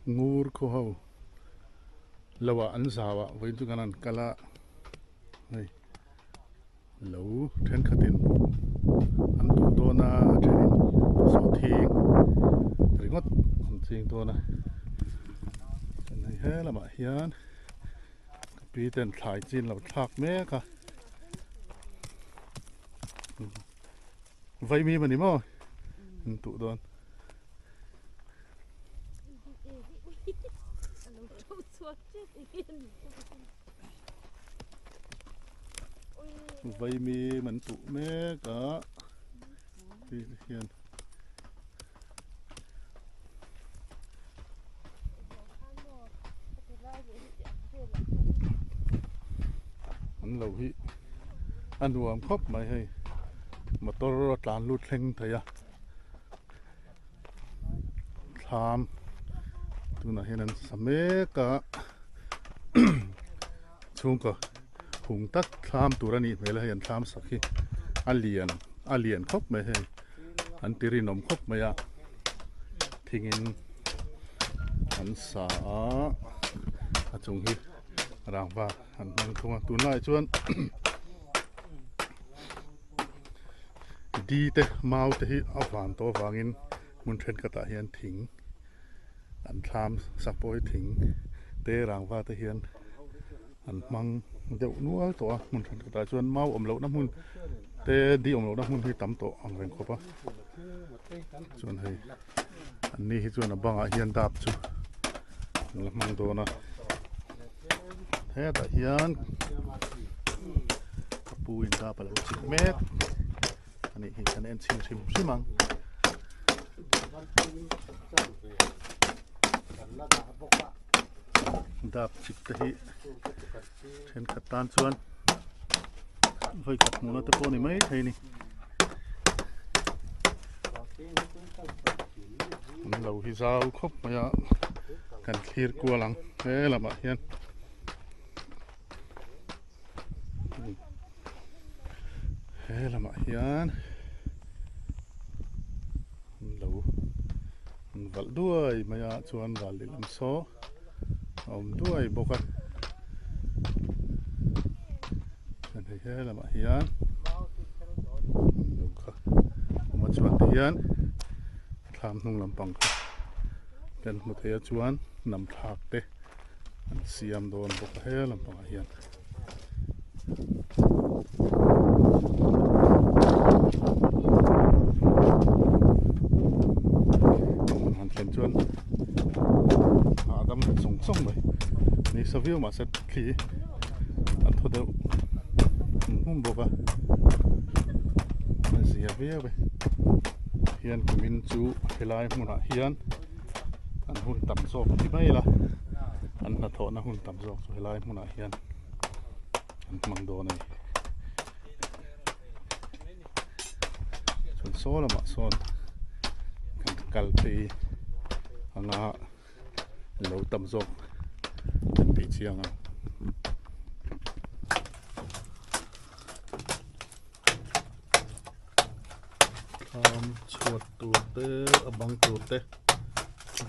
Ngur khaw ho lo ah an zau ah vawiin chu kan han kal a hei lo thenkhat in buh an duh dawn a a then in sawhthing ringawt an ching dawn a chuan hei he lamah hian ka pi ten thlai chin lo thlak mek a vaimim a ni maw an tuh dawn. Vaimim an tuh mek a ti hian an lo hi a nuam khawp mai hei motor a tlan lut thleng thei a. Thlam tunah hian an sa mek a chhungkaw hung tak thlam tur a nih hmel a hei an thlam sak hi a lian a lian khawp mai hei an ti rinawm khawp mai a thingin an sa a a chung hi rangva an hmang thung a tunlaiah chuan. Di te mau te hi a van tawh avangin hmun thenkhatah hian thing an thlam sak pawh hi thing te rangva te hian an hmang deuh nual tawh a hmun thenkhatah chuan mau awm lohna hmun te di awm lohna hmun hi tam tawh ang reng khawp a chuan hei an ni hi chuan a bangah hian dap chu an la hmang dawn a hetah hian ka pu in dap a lo chik mek a nih hi kan en chhin hrim hrim ang. Dap chik te hi thenkhat tan chuan vawi khat hmuhna te pawh a ni mai thei a ni. An lo hi zau khawp mai a kan thlir kual ang he lamah hian he lamah hian an lo an valh duai mai a chuan ral lehlam saw a awm duai bawk a chuan hei he lamah hian an lo kha awm a chuan ti hian thlam hnung lampang kha kan hmu thei a chuan nam thlak te an siam dawn bawk a he lampangah hian. Han thlen chuan a dam leh sawng sawng mai ni sa viau mahse thli an thaw deuh hum hum bawk a a zia viau e hian kumin chu helai hmunah hian an hun tam zawk ti mai ila an hnathawhna hun tam zawk chu helai hmunah hian an hmang dawn a ni chuan saw lamah sawn kan kal phei anga lo tam zawk kan tih chiang ang. Thlam chhuat tur te a bang tur te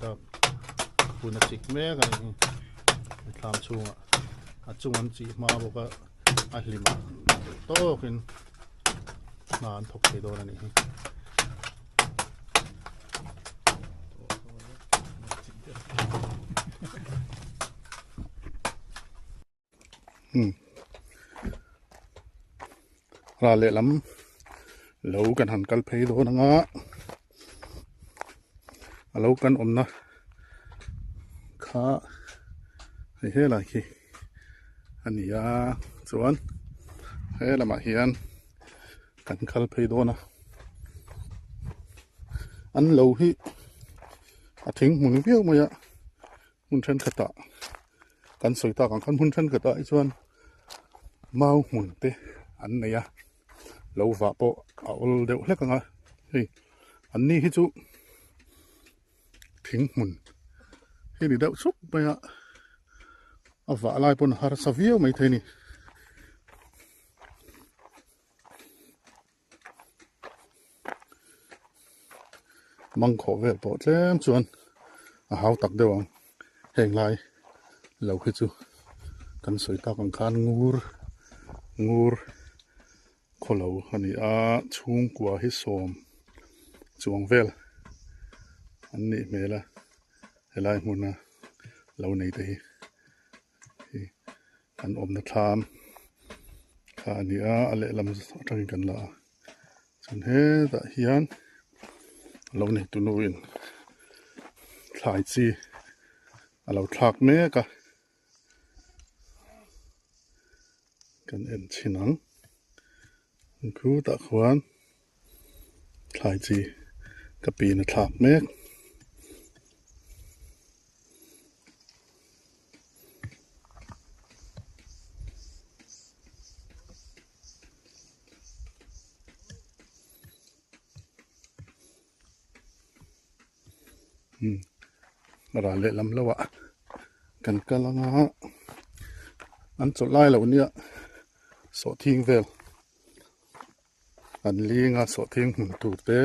dap hun a chik mek a ni hi thlam chhungah a chung an chih hma bawk a a hlim ah tawkin hna an thawk thei dawn a nih hi. Ral lehlam lo kan han kal phei dawn anga a lo kan awmna kha hei helai khi a ni a chuan he lamah hian kan kal phei dawn a an lo hi a thing hmun viau mai a. Hmun thenkhatah kan sawi tak ang khan hmun thenkhatah hi chuan mau hmun te an nei a lo vah pawh a awl deuh hlek ang a hei an ni hi chu thing hmun hi ni deuh chuk mai a a vah lai pawn a harsa viau maithei a ni. Mangkhawh vel pawh tlem chuan a hau tak deuh ang. Heng lai lo hi chu kan sawi tak ang khan ngur ngur khaw lo a ni a, chhungkua hi sawm chuang vel an nih hmel a helai hmuna lo nei te hi hi an awmna thlam kha a ni a, a lehlam atangin kan la a chuan hetah hian lo nei tu nu in thlai chi a lo thlak mek a kan en chhin ang khutah khuan thlai chi ka pin a thlak mek. Ral lehlam lo ah kan kal anga an chawlh lai loh nia sawhthing vel an ling a sawhthing hmun tur te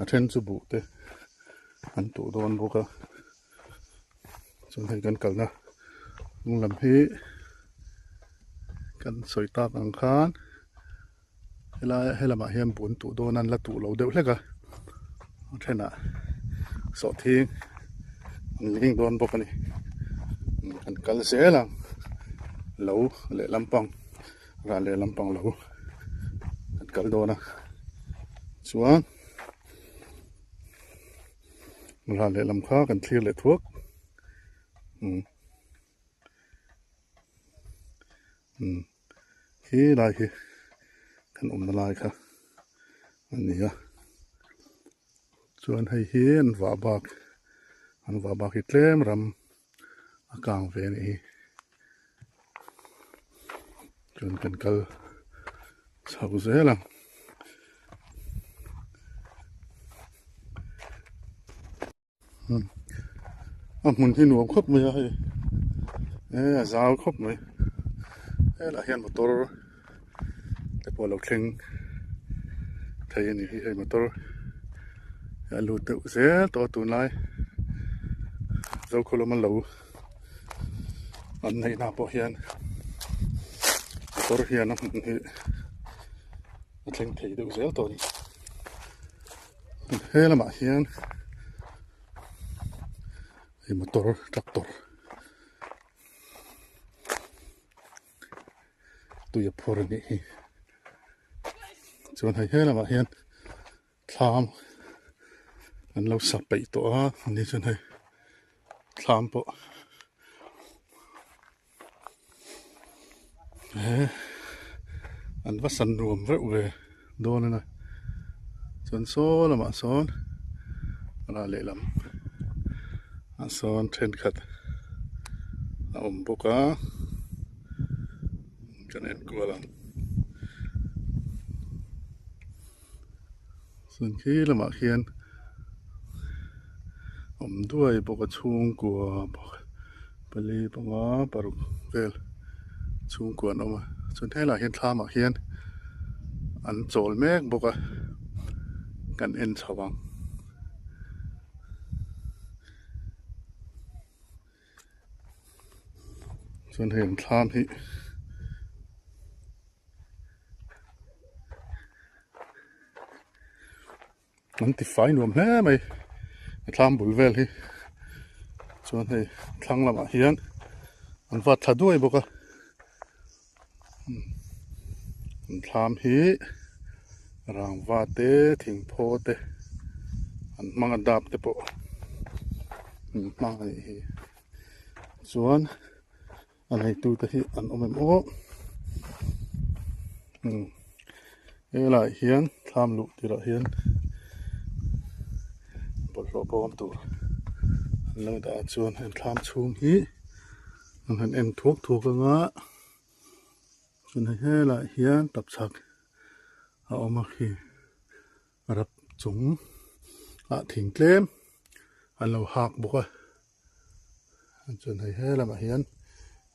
a then chu buh te an tuh dawn bawk a chuan hei kan kalna hnung lam hi kan sawi tak ang khan helai helamah hian buh an tuh dawn a an la tuh lo deuh hlek a a thenah sawhthing an ling dawn bawk a ni kan kal zel ang lo lehlam pang. Ral leh lampang lo kan kal dawn a chuan ral leh lam kha kan thlir leh thuak umm umm khi lai khi kan awmna lai kha a ni a chuan hei hi an vah bak an vah bak hi tlem ram a kang ve a nih hi chuan kan kal chho zel ang a hmun hi nuam khawp mai a hei e a zau khawp mai helaiah hian motor te pawh a lo thleng thei a ni hi hei motor a lut deuh zel tawh a tunlai Zokhaw lama lo an neih na pawh hian motor hian a hmun hi a thleng thei deuh zel tawh a ni he lamah hian hei motor tractor tui a phur a nih hi chuan hei he lamah hian thlam an lo sa peih tawh a ani chuan hei thlam pawh he an va san nuam reuh ve dawn a ni chuan saw lamah sawn a lehlam ah sawn thenkhat a awm bawk a kan en kual ang chuan khi lamah khian awm duai bawk a chhungkua pali panga paruk vel chhungkua an awm a chuan helaiah hian thlamah hian an chawl mek bawk a kan en chho ang. Chuan hei an thlam hi an ti fai nuam hle mai a thlam bul vel hi chuan hei thlang lamah hian an vat thla duai bawk a an thlam hi rangva te thingphaw te an hmang a dap te pawh an hmang a nih hi chuan a neitu te hi an awm em aw umm helaiah hian thlam luh tirah hian bawlhhlawh bawm tur an lo dah a chuan heng thlam chhung hi an han en thuak thuak anga chuan hei helaiah hian tapchhak a awm a khi rap chung ah thing tlem an lo hak bawk a. Chuan hei he lamah hian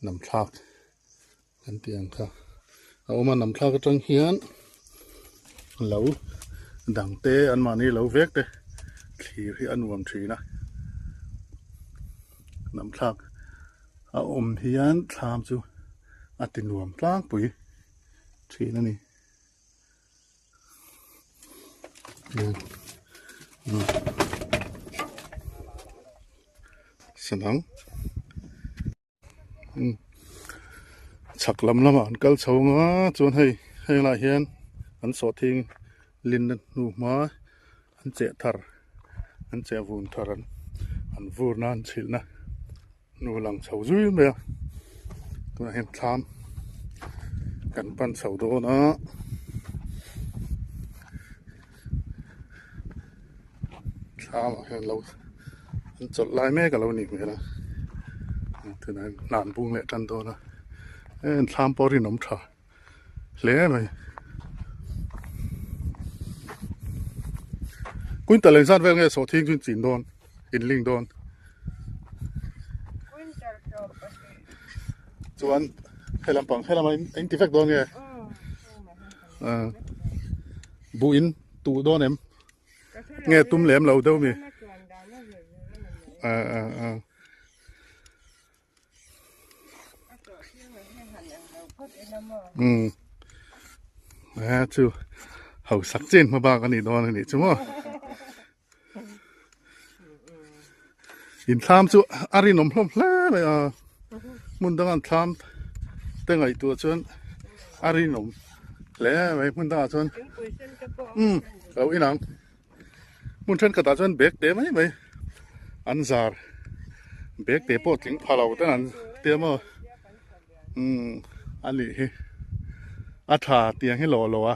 nam thlak kan tih ang kha a awm a nam thlak atang hian lo dang te an mahni lo vek te thlir hi a nuam thin a. Nam thlak a awm hian thlam chu a ti nuam tlangpui thin a ni. Sanang chhak lam lamah an kal chho ang a chuan hei heng lah hian an sawhthing linna hnu hma an cheh thar an cheh vun thar an an vurna an chhilhna hnu lang chho zui mai a tunah hian thlam kan pan chho dawn a. Thlam ah hian lo an chawlh lai mek a lo nih hmel a tunah hian hna an bung leh tan dawn a heng thlam pawh rinawm tha hle mai quintal engzat vel nge sawhthing chu in chin dawn in ling dawn chuan helam pang helam ah in ti vek dawn nge buh in tuh dawn em. Nge tum lem lo deuh mi? A a a. Um. A chu hausak chen hma bak ani dawn ani chu maw. In thlam chu a rinawm hlawm hle mai a. Hmun dang an thlam te ngaihtuah chuan a rinawm hle mai hmun dangah chuan umm ka lo inang hmun thenkhatah chuan bag te mai mai an zar bag te pawh tling pha lo ten an tia maw umm a nih hi a tha tiang hi lawh lo a.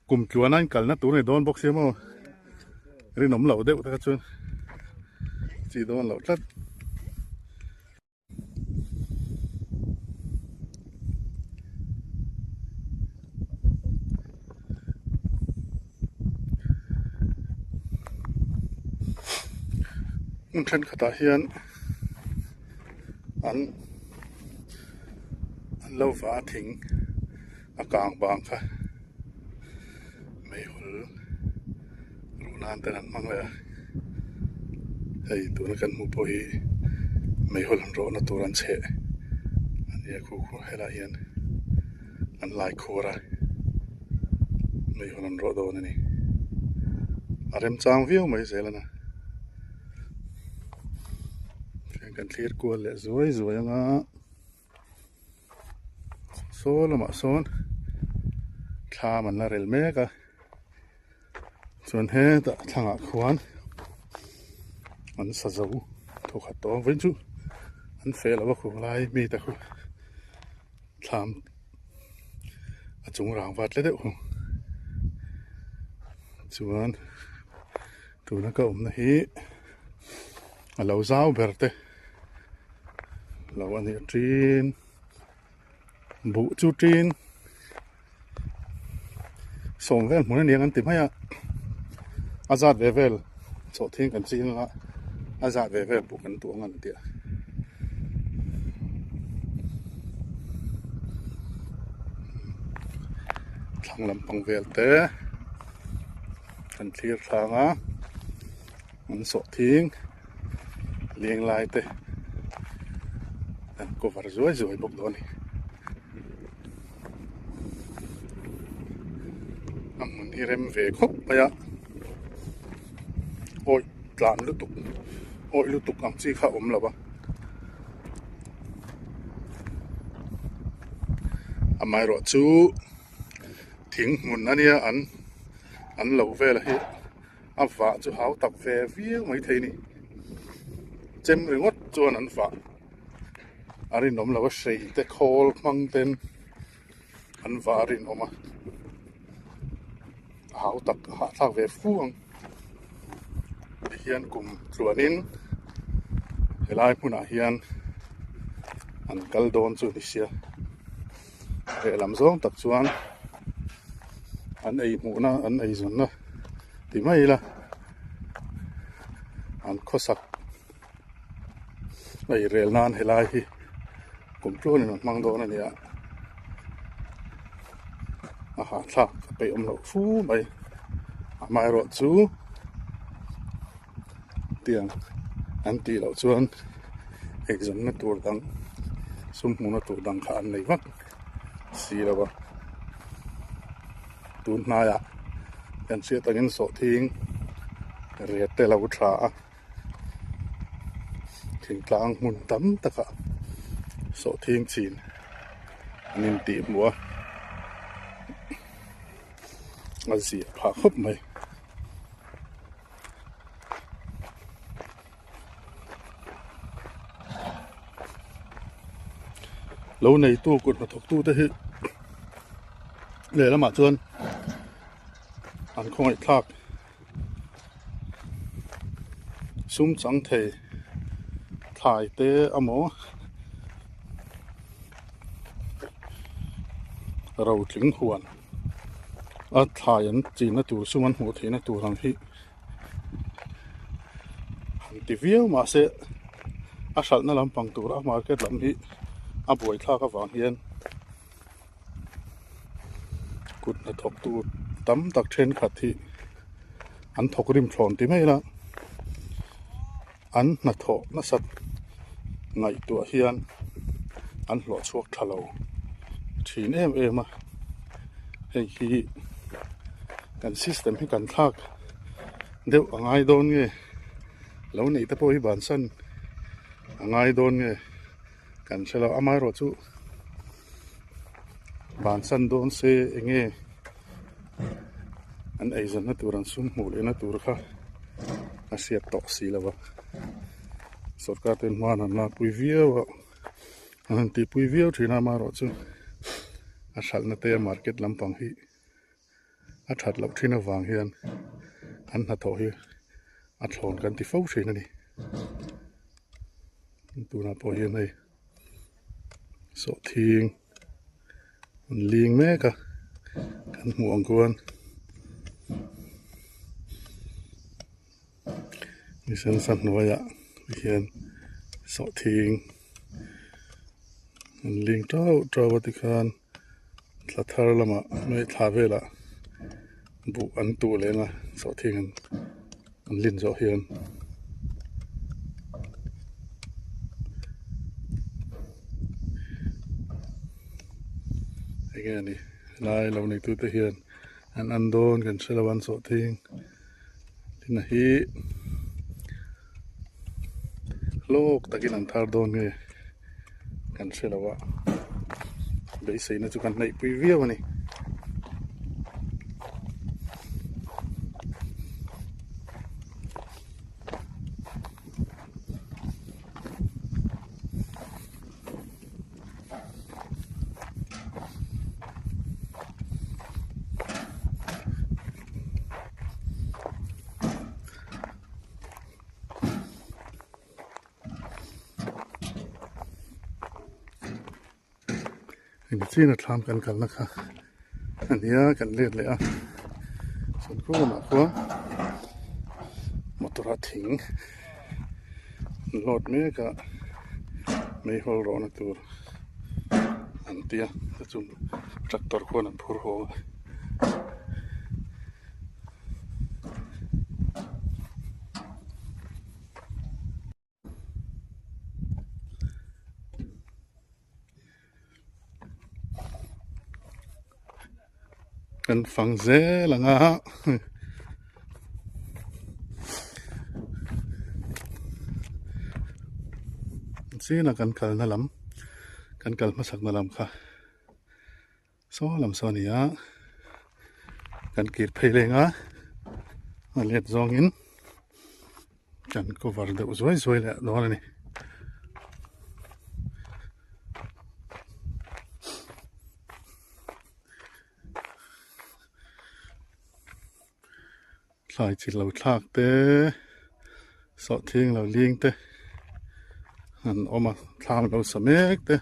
Kum tluan a in kalna tur a ni dawn bawk sia maw rinawm loh deuh te kha chuan chi dawn loh tlat. Hmun thenkhatah hian an an lo va thing. A kang bang kha meihawl ruh nan ten an hmang leh a hei tuna kan hmuh pawh hi meihawl an rawhna tur an chheh a nia khu khu helaiah hian an lai khuar a meihawl an rawh dawn a ni a remchang viau mai zel a na kan thlir kual leh zuai zuai ang a. Saw lamah sawn thlam an la rel mek a chuan hetah thlangah khuan an sa zo thawkhat tawh ang vawiin chu an feh lo a khu lai mi te khu thlam a chung rangva tle deuh hu chuan tuna ka awmna hi a lo zau ber te. Lo a nih ṭin buh chu ṭin sawm vel hmun a ni ang an ti mai a a zat ve vel chawhthing kan ching anga a zat ve vel buh kan tuh ang an ti a. Thlang lampang vel te kan thlir thlang a an sawhthing. Leng lai te an cover zuai zuai bawk dawn a ni. A hmun hi rem ve khawp mai a, awih tlan lutuk awih lutuk ang chi kha a awm lo va. Amaherawhchu thing hmun a nia an an lo vel hi. A vah chu hau tak ve viau mai thei a ni. Chem ringawt chuan an vah a rinawm lo a, hrei te khawl hmang ten an vah a rinawm a, a hau tak a hahthlak ve fu ang. Tihian kum tluanin helai hmunah hian an kal dawn chu ni sia. Lehlam zawng tak chuan an ei hmuhna an ei zawnna ti mai ila an khawsak ei rel nan helai hi kum tluanin an hmang dawn a ni a a hahthlak a peih awm loh fu mai amaherawhchu tiang. An tih loh chuan exam na tur dang sum hmuhna tur dang kha an nei vak si lo a. Tun hnaiah kan hriat angin sawhthing riat te lo tha a, thingtlang hmun tam takah sawhthing chin an intih hmuh a, a ziah phah khawp mai. Lo neitu kut hnathawktu te hi lehlamah chuan an khawngaih thlak sum chang thei thlai te amaw rotling huan. A thlai an chinna tur sum an hmuh theihna tur ang hi han ti viau mahse a hralhna lampang tura market lam hi a buaithlak avang hian kut hnathawk tur tam tak thenkhat hi an thawk rim thlawn ti mai ila an hnathawh nasat ngaihtuah hian an hlawh chhuak tha lo thin em em a hei hi kan system hi kan thlak deuh a ngai dawn nge lo neih te pawh hi bansan a ngai dawn nge kan hre lo amaherawh chu bansan dawn se eng nge an eizawnna tur an sum hmuh lehna tur kha a hriat tawh si lo va sorkar ten hman an lakpui viau a an han tihpui viau thin a amaherawh chu a hralhna te a market lampang hi a that loh thin avang hian an hnathawh hi a thlawn kan ti fo thin a ni tunah pawh hian hei sawhthing an ling mek a kan hmuh ang khuan ni sen sa hnuaiah hian sawhthing an ling tauh tauh a tikhan thla thar lamah hmei thla velah buh an tuh leng a sawhthing an an lin zawh hian. Enge a ni helai lo nei tute hian an an dawn kan hre lo an sawhthing tin a hi hlawk takin an thar dawn nge kan hre lo a beiseina chu kan hnaih pui viau a ni. Eng chin a thlam kan kalna kha a nia kan let leh a chuan kawng lamah khuan motor a thing an load mek a meihawl rawhna tur an tia chu tractor khuan an phur haw a. Kan fang zel ang a chin a kan kalna lam kan kal hmasak na lam kha. Saw lam saw a ni a kan kir phei leng a a let zawngin kan cover deuh zuai zuai leh dawn a ni. Thlai chi lo thlak te sawhthing lo ling te an awm a thlam lo sa mek te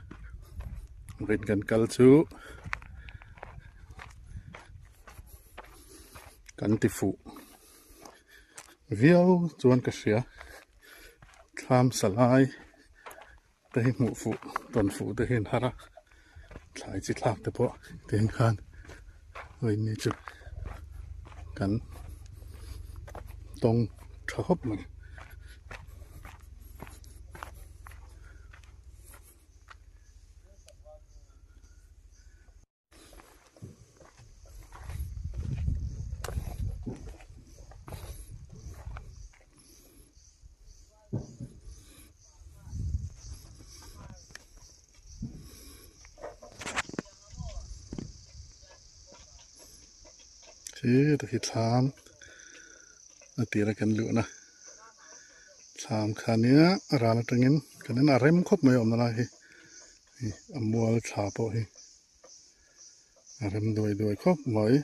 vawiin kan kal chu kan ti fuh viau chuan ka hria thlam sa lai te hi hmuh fuh tawn fuh te hi an har a thlai chi thlak te pawh tiang khan vawiin ni chu kan tawng tha khawp mai. Khi ta khi thlam a tira kan luhna thlam kha nia a ral atangin kan en a rem khawp mai a awmna lai hi a mual thla pawh hi a rem duai duai khawp mai.